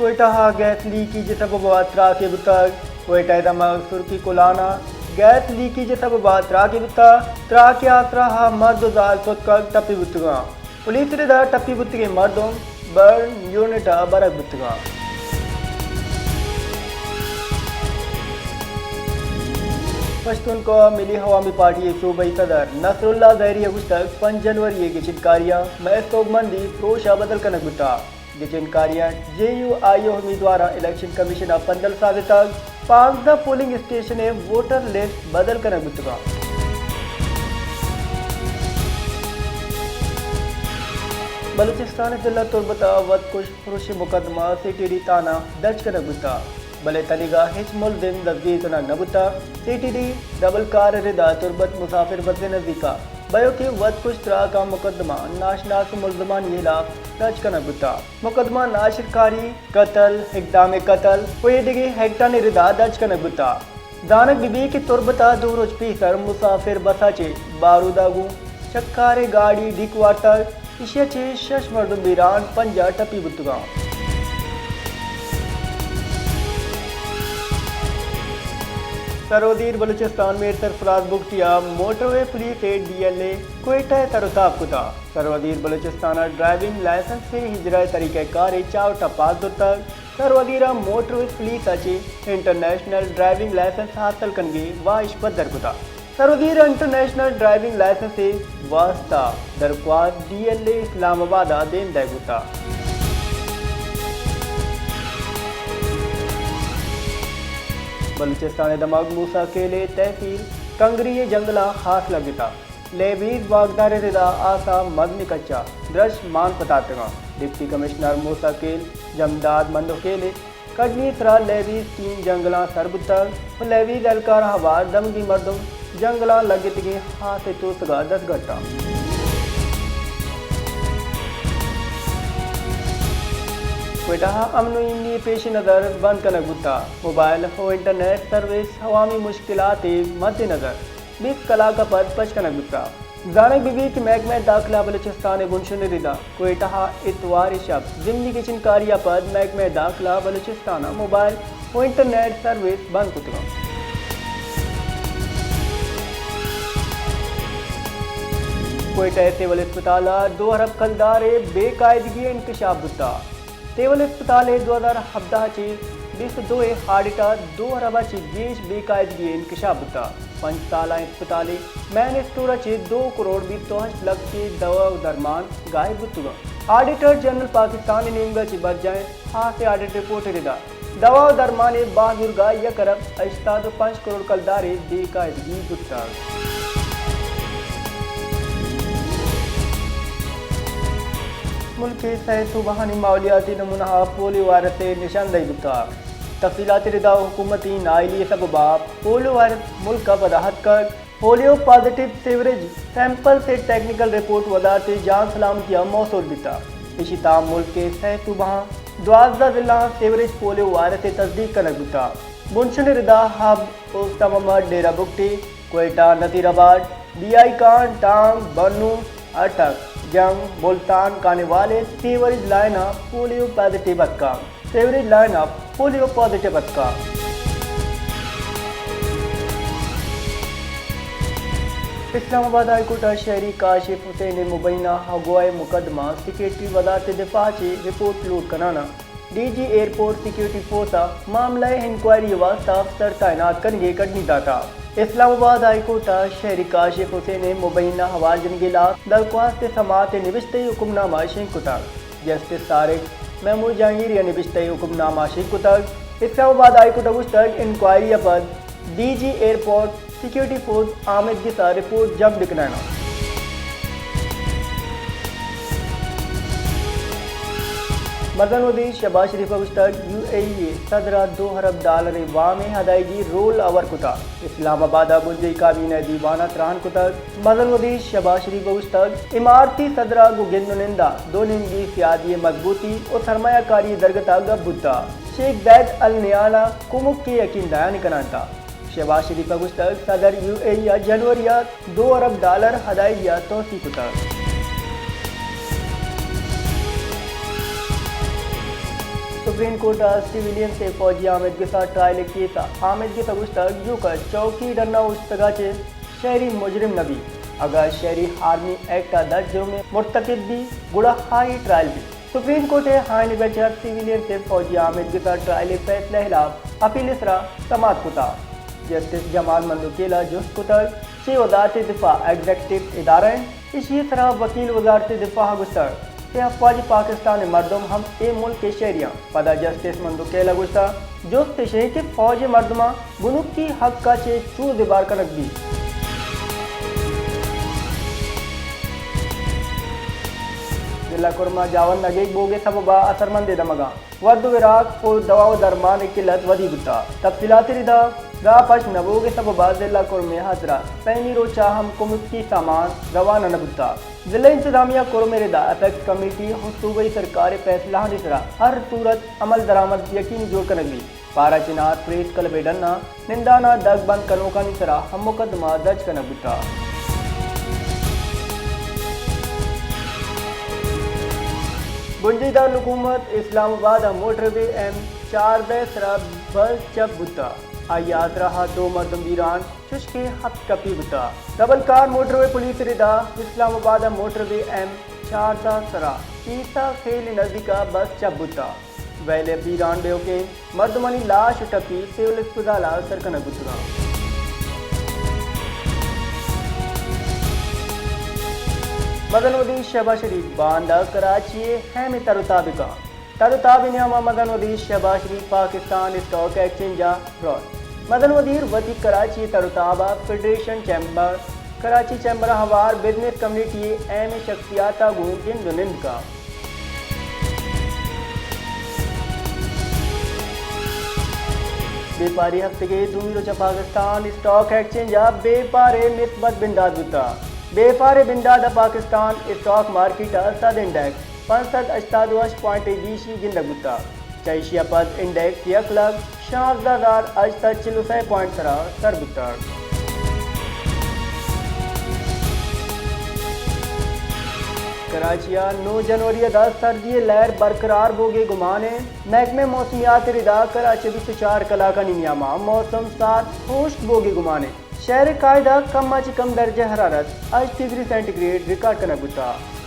کوئٹہ ءَ gas leakage ءِ سبب ءَ تراکے بوتگ۔ کوئٹہ ءِ دمگ سرکی کلان ءَ گیس لیکیج ءِ سبب ءَ تراکے بوتگ۔ تراک ءِ آسرا ءَ مرد ءُ زال ستکگ ٹپی بوتگاں۔ پولیس ءِ ردا ٹپی بوتگیں مردم برن یونٹ ءَ برگ بوتگاں۔ پشتونخوا ملی عوامی پارٹی ءِ صوبائی صدر نصر اللہ زہری ءَ گوشتگ، پنچ جنوری ءِ گچین کاریاں مئے سوبمندی پروش ءَ بدل کنگ بوتگ۔ گچین کاریاں جے یو آئی ءِ امیدواراں الیکشن کمیشن ءَ پندل سازتگ، پانزدہ پولنگ اسٹیشن ءِ ووٹر لسٹ بدل کنگ بوتگاں۔ بلوچستان ءِ ضلع تربت ءَ وتکش پروش ءِ مقدمہ سی ٹی ڈی تھانہ درج کنگ بوتگ، بلے تنیگا ہچ ملزم دزگیر کنگ نہ بوتگ۔ سی ٹی ڈی ڈبل کار ءِ ردا تربت مسافر بس ءِ نزیک ءَ بایوکیں وتکش تراک ءِ مقدمہ ناشناس ملزمانی ہلاپ درج کنگ بوتگ۔ مقدمہ ناشرکاری، قتل، اقدام قتل ءُ اے دگہ ایکٹانی ردا درج کنگ بوتگ۔ زانگ بہ بیت کہ تربت ءَ دو روچ پیسر مسافر بس ءَ چہ بارود ءَ گوں چکار ءِ گاڑی ڈیک وارتگ، ایشی ءَ چہ شش مردم بیران، پنجاہ ٹپی بوتگاں۔ سروزیر بلوچستان میر سرفراز بگٹی ءَ موٹروے پولیس ءِ ڈی ایل اے کوئٹہ ءَ سر ءُ تاب کتگ۔ سروزیر بلوچستان ءَ ڈرائیونگ لائسنس ءِ اجرا ءِ طریقہ کار ءِ چاوٹ ءَ پاس زرتگ۔ سروزیر ءَ موٹروے پولیس ءَ چہ انٹرنیشنل ڈرائیونگ لائسنس حاصل کنگ ءِ واہش پدر کتگ۔ سروزیر ءَ انٹرنیشنل ڈرائیونگ لائسنس ءِ واستہ درخواست ڈی ایل اے اسلام آباد ءَ دیم دئیگ بوتگ۔ بلوچستان ءِ دمگ موسی کیل ءِ تحصیل کنگری ءِ جنگلاں ہاس لگتگ۔ لیویز واکدار ءِ ردا آس ءَ مزنیں کچ ءَ درشت مان پتاتگاں۔ ڈپٹی کمشنر موسی کیل جمداد مندوخیل ءِ کڈنی ءِ سرا لیویز ٹیم جنگلاں سر بوتگ ءُ لیویز اہلکاراں ہوار دمگی مردم جنگلاں لگتگیں ہاس ءِ توسگ ءَ دستگٹ اَنت۔ کوئٹہ ءَ امن ءُ ایمنی ءِ پیش نظر بند کنگ بوتگ۔ موبائل ءُ انٹرنیٹ سروس عوامی مشکلات ءِ مد نظر بیست کلاک ءَ پد پچ کنگ بوتگ۔ زانگ بہ بیت کہ محکمہ داخلہ بلوچستان ءِ بنشون ءِ ردا کوئٹہ ءَ اتوار ءِ شپ ضمنی گچین کاری ءَ پد محکمہ داخلہ بلوچستان ءَ موبائل ءُ انٹرنیٹ سروس بند کتگ اَنت۔ کوئٹہ ءِ سول اسپتال ءَ دو ارب کلدار ءِ بے قاعدگی ءِ انکشاف بوتگ۔ سول اسپتال ءِ دو ہزار ہبدہ ءَ چہ بیست ءُ دو ءِ آڈٹ ءَ دو ارب ءَ چہ گیش بے قاعدگی ءِ انکشاف بوتگ۔ پنچ سال ءَ اسپتال ءِ مین اسٹور ءَ چہ دو کروڑ بیست ءُ ہشت لکھ ءِ دوا ءُ درمان گائب بوتگ اَنت۔ آڈیٹر جنرل پاکستان ءِ نیمگ ءَ چہ برجاہیں ہاسیں آڈٹ رپورٹ ءِ ردا دوا ءُ درمان ءِ بہا زرگ ءَ یک ارب ہشتاد ءُ پنچ کروڑ کلدار ءِ بے قاعدگی بوتگ۔ ملک ءِ سئے صوبہانی ماحولیاتی نمونہ ءَ پولیو وائرس ءِ نشاندہی بوتگ۔ تفصیلات ءِ ردا حکومتی نااہلی ءِ سبب ءَ پولیو وائرس ملک ءَ پدا اتکگ۔ پولیو پازیٹیو سیوریج سیمپلز ءِ ٹیکنیکل رپورٹ وزارت جان سلامتی ءَ موصول بیتگ۔ ایشی ءِ تہا ملک ءِ سئے صوبہاں، دوازدہ ضلعاں سیوریج پولیو وائرس ءِ تصدیق کنگ بوتگ۔ بنشون ءِ ردا حب، اوستہ محمد، ڈیرہ بگٹی، کوئٹہ، نصیر آباد، بی آئی خان، ٹانگ، بنوں، اٹک، جنگ، ملتان، کانیوال ءِ سیوریج لائن ءَ پولیو پازیٹیو اتکگ۔ سیوریج لائن ءَ پولیو پازیٹیو اتکگ۔ اسلام آباد ہائی کورٹ ءَ شہری کاشف حسین ءِ مبینہ اغوا ءِ مقدمہ ءَ سیکرٹری وزارت دفاع ءَ چہ رپورٹ لوٹ کنان ءَ D G airport security force ءَ معاملہ ءِ انکوائری ءِ واستہ افسر تعینات کنگ ءِ کڈنی داتگ۔ اسلام آباد ہائی کورٹ ءَ شہری کاشف حسین ءِ مبینہ اغوا جنگ ءِ ہلاس درخواست ءِ سماعت ءِ نبشتہی حکم نامہ شنگ کتگ۔ جسٹس طارق محمود جہانگیری ءَ نبشتہی حکم نامہ شنگ کتگ۔ اسلام آباد ہائی کورٹ ءَ گوشتگ، انکوائری ءَ پد D G airport security force آمید گس ءَ رپورٹ جم بہ کنائیناں۔ مزن وزیر شہباز شریف ءَ گوشتگ، یو اے ای ءِ صدر ءَ دو ارب ڈالر ءِ وام ءِ ادائیگی ءِ رول اوار کتگ۔ اسلام آباد ءَ بنجاہی کابینہ ءِ دیوان ءَ تران کتگ۔ مزن وزیر شہباز شریف ءَ گوشتگ، امارتی صدر ءَ گوں گند ءُ نند ءَ دو نیمگی سیادی ءِ مضبوطی ءُ سرمایہ کاری ءِ درگت ءَ گپ بوتگ۔ شیخ زید ال نیان ءَ کمک ءِ یقین دہانی کنائینتگ۔ شہباز شریف ءَ گوشتگ، صدر یو اے ای ءَ جنوری ءَ دو ارب ڈالر ادائیگی ءَ توسیع کتگ۔ تو سپریم کورٹ ءَ سویلینز ءِ فوجی آمیدگس ءَ ٹرائل ءِ کیس ءَ آمیدگس ءَ گوشتگ، یوک ءَ چوکی ڈن ءَ اوشتگ ءَ چہ شہری مجرم نہ بیت، اگاں شہری آرمی ایکٹ ءَ دہ جرمے مرتکب بیت، گڑا آئی ٹرائل بیت۔ سپریم کورٹ ءِ ہائینی بینچ ءَ سویلینز ءِ فوجی آمیدگس ءَ ٹرائل ءِ فیصلہ ءِ ہلاپ اپیل ءِ سرا سماعت کتگ۔ جسٹس جمال مندوکیل ءَ جست کتگ، چے وزارت دفاع ایگزیکٹو ادارہ انت؟ ایشی ءِ سرا وکیل وزارت دفاع ءَ گوشتگ کہ افواج پاکستان ءِ مردم ہم اے ملک ءِ شہری انت۔ پدا جسٹس مندوکیل ءَ گوشتگ، جست ایش انت کہ فوج ءِ مردماں بنکی حق ءَ چے چو زبہر کنگ بیت۔ ضلع کرم ءَ جاور نگیگ بوگ ءِ سبب ءَ اثرمندیں دمگاں ورد ءُ وراک ءُ دوا ءُ درمان ءِ قلت ودی بوتگ۔ تفصیلات ءِ ردا گاہ پشت نہ بوگ ءِ سبب ءَ ضلع کرم ءِ ہزرہ پہمی روچ ءَ ہم کمکی سامان روانہ نہ بوتگ۔ ضلع انتظامیہ کرم ءِ ردا اپیکس کمیٹی ءُ صوبائی سرکار ءِ فیصلہانی سرا ہر صورت عمل درآمد یقینی جوڑ کنگ بیت۔ پارا چنار پریس کلب ءِ ڈن ءَ نندان ءَ دگ بند کنوکانی سرا ہم مقدمہ درج کنگ بوتگ۔ بنجیدار حکومت اسلام آباد ءَ موٹر وے ایم چاردہ ءِ سرا بس چپ بوتگ۔ آئی ءِ آسرا ءَ دو مردم بیران، چشکہ ہپت ٹپی بوتگ۔ ربل کار موٹر وے پولیس ءِ ردا اسلام آباد ءَ موٹر وے ایم چاردہ ءِ سرا عیسیٰ خیل ءِ نزیک ءَ بس چپ بوتگ۔ ویل ءِ بیران بیوکیں مردمانی لاش ءُ ٹپی سول اسپتال ءَ سر کنگ بوتگ انت۔ مزن وزیر شہباز شریف باندا کراچی ءِ اہم تر ءُ تاب ءَ کاں۔ تر ءُ تاب ءِ نیام ءَ مزن وزیر شہباز شریف پاکستان اسٹاک ایکسچینج ءَ رؤت۔ مزن وزیر وتی کراچی ءِ تر ءُ تاب ءَ فیڈریشن چیمبر، کراچی چیمبر ءَ ہوار بزنس کمیونٹی ءِ اہمیں شخصیات ءَ گوں گند ءُ نند کنت۔ بیپاری ہفتگ ءِ دومی روچ ءَ پاکستان اسٹاک ایکسچینج ءَ بیپار ءِ مثبت بندات بوتگ۔ بیپار ءِ بندات ءَ پاکستان اسٹاک مارکیٹ ءِ سد انڈیکس پنچ سد ہشتاد ءُ ہشت پوائنٹ ءِ گیشی گندگ بوتگ۔ چہ ایشی ءَ پد انڈیکس یک لکھ شانزدہ ہزار ہشت سد چل ءُ سئے پوائنٹ ءِ سرا سر بوتگ۔ کراچی ءَ نو جنوری ءَ داں سردی ءِ لہر برقرار بوگ ءِ گمان انت۔ محکمہ موسمیات ءِ ردا کراچی ءَ بیست ءُ چار کلاکانی نیام ءَ موسم سارت خشک بوگ ءِ گمان انت۔ شہر ءِ قاعدہ کم ءَ چہ کم درجہ حرارت ہشت ڈگری سینٹی گریڈ ریکارڈ کنگ بوتگ۔